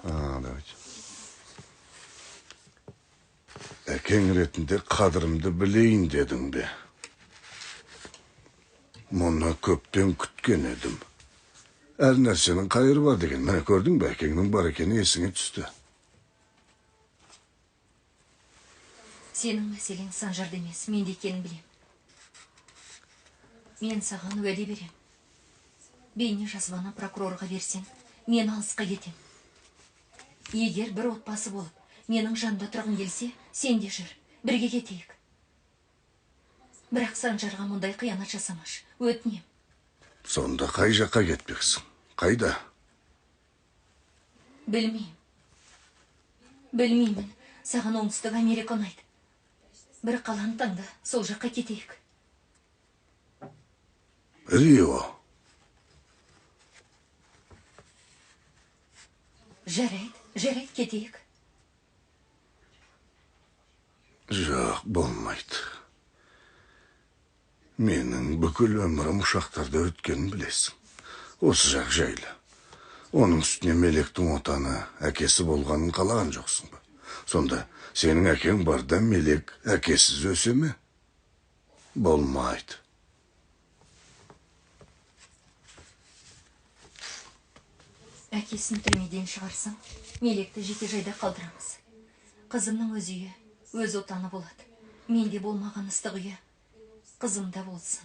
А, давайте. Әкең ретінде қадірімді білейін дедің бе? Мұны көптен күткен едім. Әр нәрсенің қайыры бар деген. Міне көрдің бе, әкеңнің бар екені есіңе түсті. Сенің мәселең Санжарда емес, менде екенін білем. Мен саған уәде берем. Бейне жазбаны прокурорға берсең, мен алысқа кетем. Егер бір отбасы болып, менің жанымда тұрғың келсе, сен де жүр, бірге кетейік. Бірақ Санжарға мұндай қиянат жасамаш, өтінем. Сонда қай жаққа кетпексің? Қайда? Білмеймін. Білмеймін. Саған Оңтүстік Америка ұнайды. Бір қаланы таңда, сол жаққа кетейік. Рио. Жарайды, жарайды, кетейік. Жоқ, болмайды. Менің бүкіл өмірім ұшақтарда өткенін білесің. Осы жақ жайлы. Оның үстіне Мелектің отаны әкесі болғанын қалаған жоқсың ба? Сонда сенің әкең барда Мелек әкесіз өсе ме? Болмайды. Әкесін түрмеден шығарсам, Мелекті жеке жайда қалдырамыз. Қызымның өз үйі, өз отаны болады. Менде болмаған ыстық үйі қызымда болсын.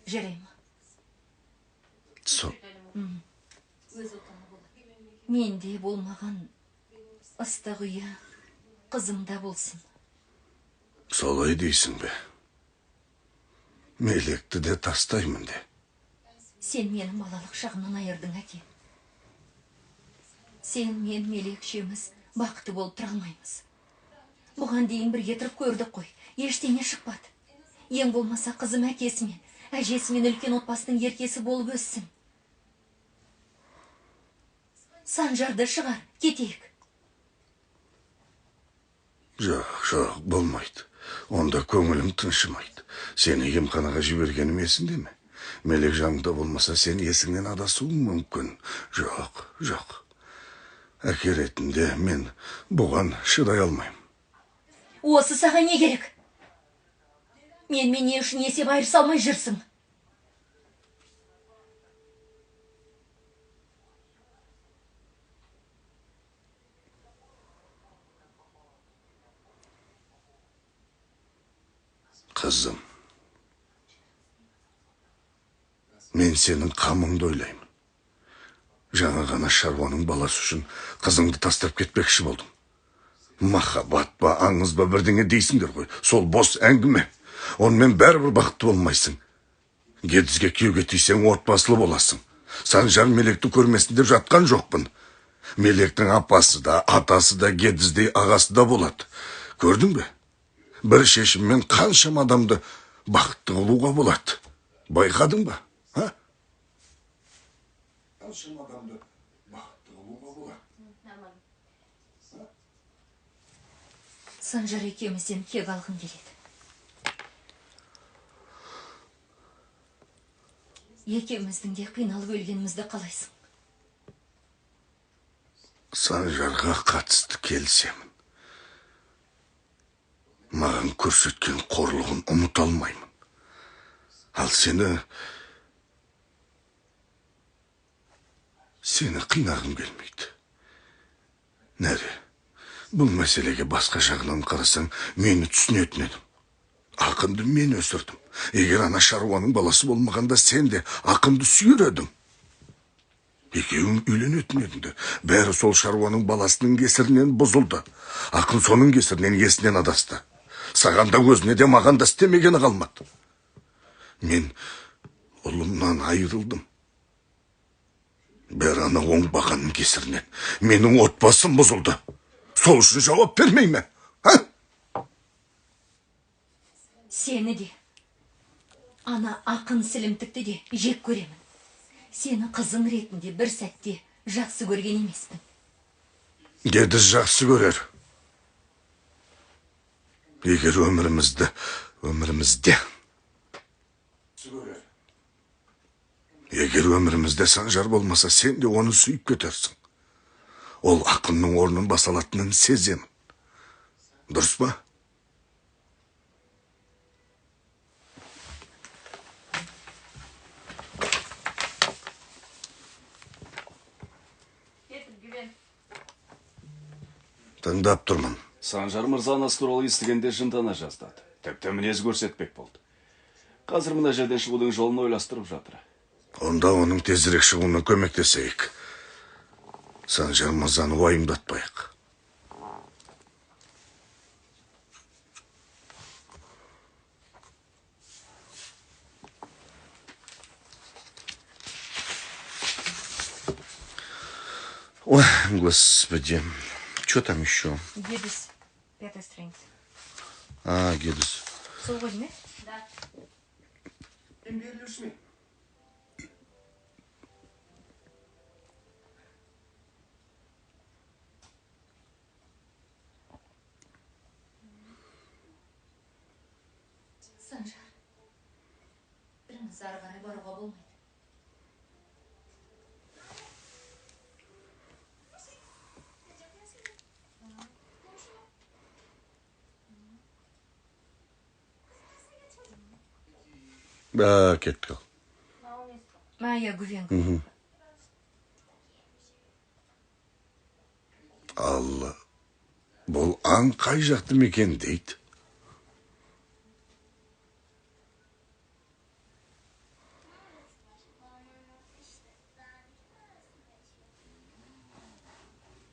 Жарай ма? Сол. Менде болмаған ыстық үйі қызымда болсын. Солай дейсің бе? Мелекті де тастаймын де. Сен мені балалық шағымнан айырдың, әке. Сен, мен, Мелек үшеуміз бақытты болып тұра алмаймыз. Бұған дейін бірге тұрып көрдік қой, ештеңе шықпады. Ең болмаса қызым әкесімен, әжесімен үлкен отбасының еркесі болып өссін. Санжарды шығар, кетейік. Жоқ, жоқ, болмайды. Онда көңілім тыншымайды. Сені емханаға жібергенім есіңде ме? Мелек жаныңда болмаса, сен есіңнен адасуың мүмкін. Жоқ, жоқ. Әке ретінде мен бұған шыдай алмаймын. Осы саған не керек? Менімен не үшін есеп айырыса алмай жүрсің? Қызым, мен сенің қамыңды ойлаймын. Жаңа ғана шаруаның баласы үшін қызыңды тастап кетпекші болдым. Махаббат па, аңыз ба бірдеңе дейсіңдер ғой. Сол бос әңгіме. Онымен бәрібір бақытты болмайсың. Гедізге күйеуге тисең отбасылы боласың. Санжар Мелекті көрмесін деп жатқан жоқпын. Мелектің апасы да, атасы да, Гедіздей ағасы да болады. Көрдің бе? Бір шешіммен қаншама адамды бақытты қылуға болады. Байқадың ба? А? Қаншама адамды бақытты қылуға болады. Санжар екеумізден кек алғым келеді. Екеуміздің де қиналып өлгенімізді қалайсың? Санжарға қатысты келісемін. Маған көрсеткен қорлығын ұмыта алмаймын. Ал сені қинағым келмейді. Нәре, бұл мәселеге басқа жағынан қарасаң, мені түсінетін едім. Ақынды мен өсірдім. Егер ана шаруаның баласы болмағанда, сен де ақынды сүйер едің. Екеуің үйленетін едіңдер. Бәрі сол шаруаның баласының кесірінен бұзылды. Ақын соның кесірінен есінен адасты. Саған да өзіне де маған да істемегені қалмады. Мен ұлымнан айырылдым. Бәрі ана оңбағанның кесірінен. Менің отбасым бұзылды. Сол үшін жауап бермей ме? А? Сені де, ана ақын сілімтікті де жек көремін. Сені қызың ретінде бір сәтте жақсы көрген емеспін. Гедіз жақсы көрер. Егер өмірімізде Егер өмірімізде Санжар болмаса, сен де оны сүйіп кетерсің. Ол ақынның орнын баса алатынын сеземін. Дұрыс па? Тыңдап тұрмын. Санжар мырза анасы туралы естігенде жындана жаздады. Тіпті мінез көрсетпек болды. Қазір мына жерден шығудың жолын ойластырып жатыр. Онда оның тезірек шығуына көмектесейік. Санжар мырзаны уайымдатпайық. Ой, господи. Что там еще? Гедес, 5-я страница. А, Гедес. Сол ғой, не? Да. Санжар, біріміз ары қарай баруға болмайды. Кеттік ал. Майя Гувенко. Алла, бұл аң қай жақты мекен дейді?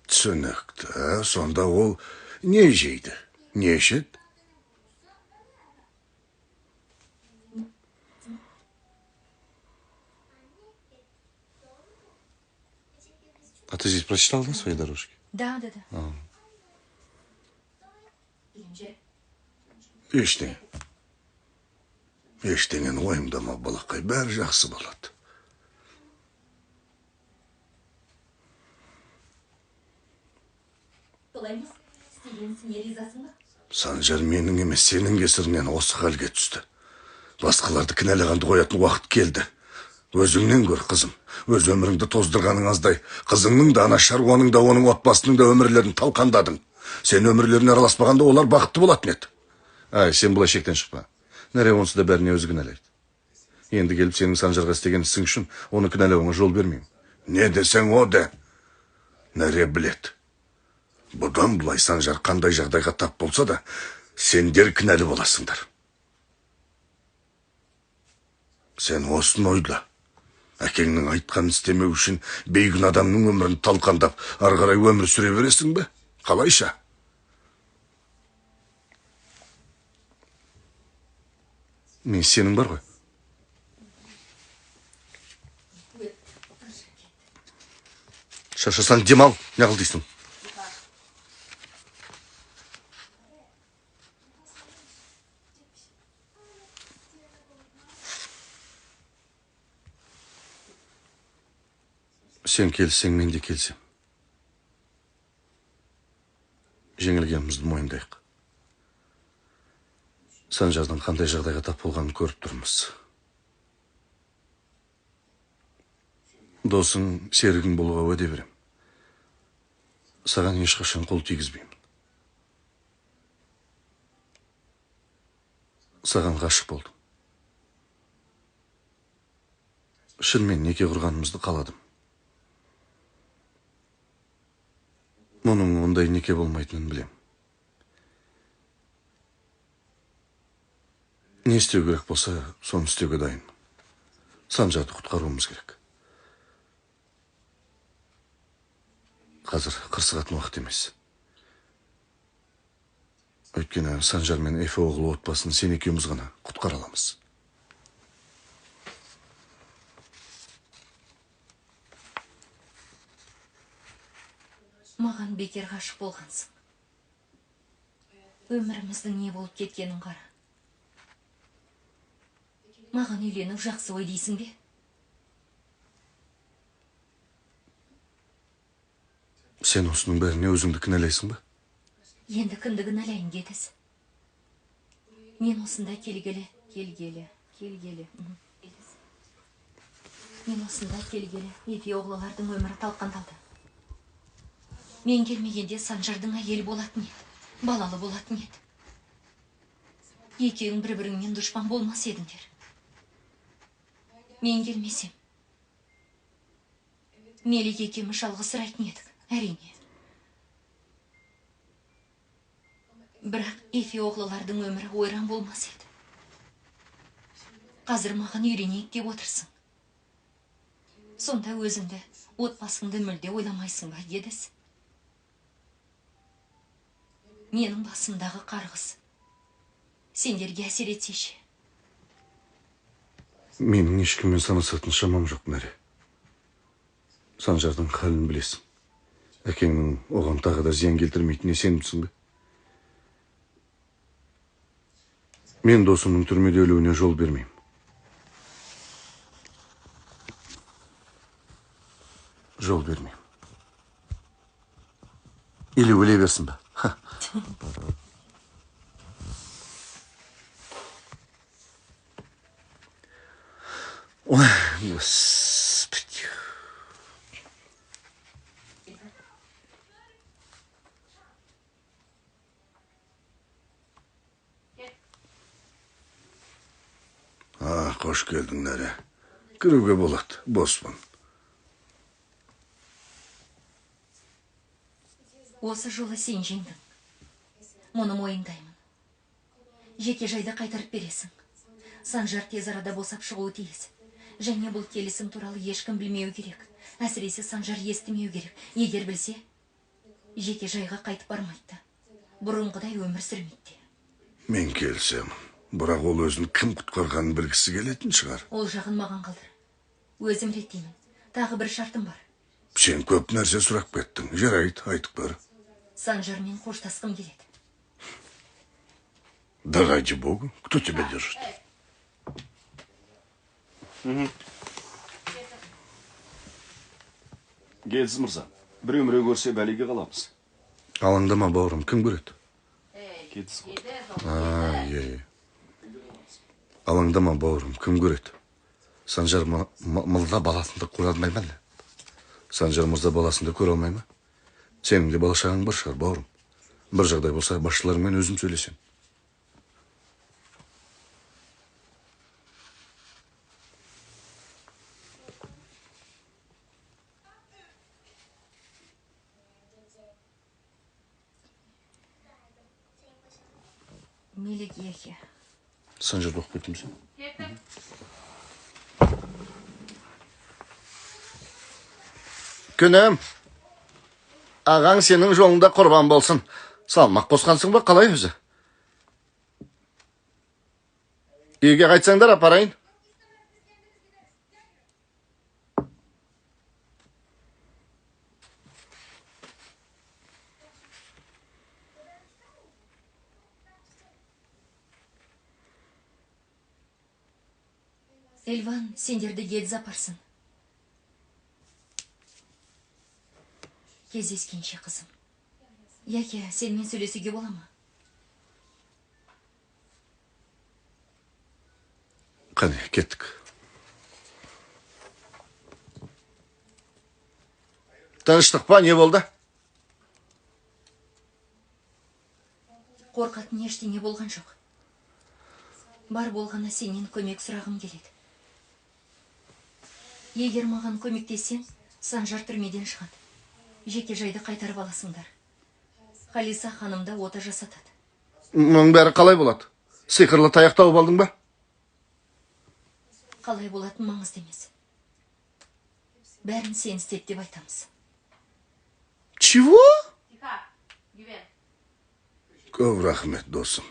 Түсінікті. Сонда ол не жейді, не ішеді? А ты здесь прочитал на своей дорожке? Да, да, да. Ештеңе. Ештеңені уайымдама, балақай, бәрі жақсы болады. Санжар менің емес, сенің кесірінен осы халге түсті. Басқаларды кінәлағанды қоятын уақыт келді. Өзіңнен көр, қызым. Өз өміріңді тоздырғаның аздай. Қызыңның да, ана шаруаның да, оның отбасының да өмірлерін талқандадың. Сен өмірлеріне араласпағанда олар бақытты болатын еді. Ай, сен бұлай шектен шықпа. Нәре онсыз да бәріне өзі кінәлайды. Енді келіп сенің Санжарға істеген ісің үшін оны кінәлауыңа жол бермеймін. Не десең о де. Нәре біледі. Бұдан бұлай Санжар қандай жағдайға тап болса да, сендер кінәлі боласыңдар. Сен осыны ойла. Әкеңнің айтқанын істемеу үшін бейкүнә адамның өмірін талқандап, ары қарай өмір сүре бересің бе? Қалайша? Мен сенің бар ғой. Шаршасаң демал, не қыл дейсің? Сен келсең, мен де келсем. Жеңілгенімізді мойындайық. Санжардың қандай жағдайға тап болғанын көріп тұрмыз. Досың, серігің болуға уәде берем. Саған ешқашан қол тигізбеймін. Саған ғашық болдым. Шынымен неке құрғанымызды қаладым. Мұның ондай неке болмайтынын білем. Не істеу керек болса, соны істеуге дайынмын. Санжарды құтқаруымыз керек. Қазір қырсығатын уақыт емес. Өйткені Санжар мен Эфе оғлы отбасын сен екеуміз ғана құтқара аламыз. Маған бекер ғашық болғансың. Өміріміздің не болып кеткенін қара. Маған үйлену жақсы ой дейсің бе? Сен осының бәріне өзіңді кінәлайсың ба? Енді кімді кінәлайын, Гедес? Мен осында келгелі, келгелі. Мен осында келгелі Эфе оғлылардың өмірі талқандалды. Мен келмегенде Санжардың әйелі болатын еді, балалы болатын еді. Екеуің бір-біріңмен дұшпан болмас едіңдер. Мен келмесем, Мелек екеуміз жалғызсырайтын едік, әрине. Бірақ Эфе оғлылардың өмірі ойран болмас еді. Қазір маған үйренейік деп отырсың. Сонда өзіңді, отбасыңды мүлде ойламайсың ба, Едіс? Менің басымдағы қарғыс сендерге әсер етсеші. Менің ешкіммен санасатын шамам жоқ, Нәре. Санжардың халін білесің. Әкеңнің оған тағы да зиян келтірмейтініне сенімсің бе? Мен досымның түрмеде өлуіне жол бермеймін. Жол бермеймін. Или өле берсін бе? Ой, господи. А, қош келдің, Нәре. Кіруге болады, боспын. Осы жолы сен жеңдің. Мұны мойындаймын. Жеке жайды қайтарып бересің. Санжар тез арада босап шығуы тиіс. Және бұл келісім туралы ешкім білмеу керек. Әсіресе Санжар естімеу керек. Егер білсе, жеке жайға қайтып бармайды. Бұрынғыдай өмір сүрмейді. Мен келісемін. Бірақ ол өзін кім құтқарғанын білгісі келетін шығар. Ол жағын маған қалдыр. Өзім реттеймін. Тағы бір шартым бар. Сен көп нәрсе сұрап кеттің. Жарайды, айтып бер. Санжармен қоштасқым келеді. Да ради бога, кто тебя держит? Гедіз мырза, біреу-міреу көрсе бәлеге қаламыз. Алаңдама, бауырым, кім көреді? Гедіз ғой. А, Алаңдама, бауырым, кім көреді? Санжар мырза баласын да көре алмай ма? Санжар мырза баласын да көре алмай ма? Сенің де бала шағаң бар шығар, бауырым. Бір жағдай болса, басшыларыңмен өзім сөйлесем. Мелек Яхе. Санжарды оқып кеттім сен. Күнім, ағаң сенің жолыңда құрбан болсын. Салмақ қосқансың ба, қалай өзі? Үйге қайтсаңдар апарайын. Эльван, сендерді Гедз апарсын. Кездескенше, қызым. Яке, сенімен сөйлесуге бола ма? Қане, кеттік. Тыныштық па, не болды? Қорқатын ештеңе болған жоқ. Бар болғаны сенен көмек сұрағым келеді. Егер маған көмектессең, Санжар түрмеден шығады. Жеке жайды қайтарып аласыңдар. Халиса ханым да ота жасатады. Мұның бәрі қалай болады? Сиқырлы таяқ тауып алдың ба? Қалай болатын маңызды емес. Бәрін сен істет деп айтамыз. Чего? Көп рахмет, досым.